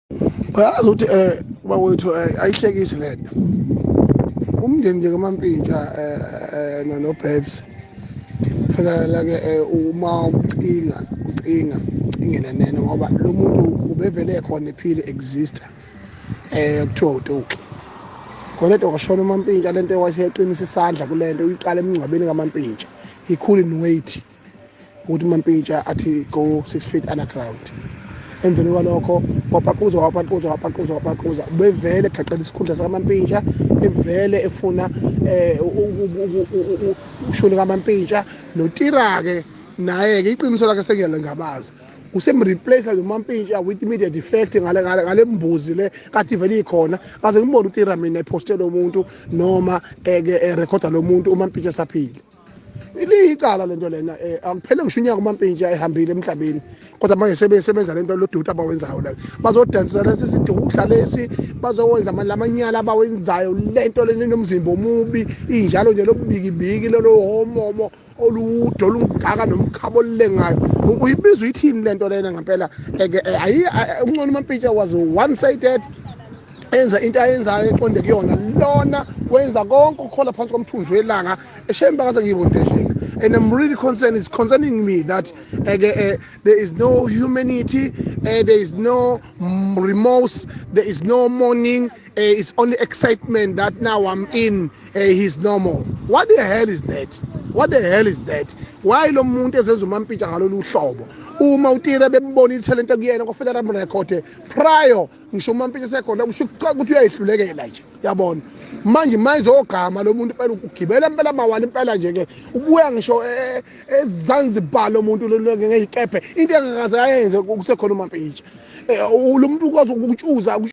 Uyazi ukuthi bakwethu ayihlekisi lento. Umndeni nje kaMampintsha noBabes fika la-ke uma ucinga ucinga ucingele nene ngoba lo muntu ubevele ekhona ephile exista kuthiwa uToki. Khona lento kwashona uMampintsha, lento wayeseqinisa isandla kulento uyiqala emngcwabeni kaMampintsha. He couldn't wait ukuthi uMampintsha athi go 6 feet underground. Emveni kwalokho wapaquza wapaquza wapaquza wapaquza, ubevele egaqela isikhundla sikaMampintsha, evele efuna ushuni kaMampintsha. NoTira-ke naye-ke iqiniso lakhe sengiyalingabaza, usemreplace lo Mampintsha with immediate effect ngale mbuzi le kade ivele ikhona. Kaze ngibone uTira mina epostele lo muntu noma eke erekhoda lo muntu uMampintsha esaphila. Liyicala lento lena, akuphele ngisho unyaka uMampintsha ehambile emhlabeni, kodwa manje sebesebenza lento lodudu abawenzayo la, bazodansela lesi sidudla lesi, bazowenza lamanyala abawenzayo, lento lena nomzimba omubi injalo nje lobikibiki lolo homomo olude olungaka nomkhabo olulengayo. Uyibiza uyithini lento lena ngempela? Ayi, ungcono uMampintsha was one sided, enza into ayenzayo eqonde kuyona, lona wenza konke okukhola phansi komthunzi welanga. Eshemba kaze ngiyibondesheka, and I'm really concerned. It's concerning me that there is no humanity, there is no remorse, there is no mourning. It's only excitement that now I'm in, he's normal. What the hell is that? What the hell is that? Why lo muntu ezenza uMampintsha ngalolu hlobo? Uma uTira bembona ithalente kuyena, kufanele amrekhode prior ngisho uMampintsha sekhona, kusho ukuthi uyayihlulekela nje, yabona. Manje mayizogama lo muntu impela ugibela impela mawala impela nje ke ubuya ngisho eZanzibar lo muntu ngeyikephe, into engakaze ayenze kusekhona uMampintsha. Lo muntu ukwazi ukutshuza.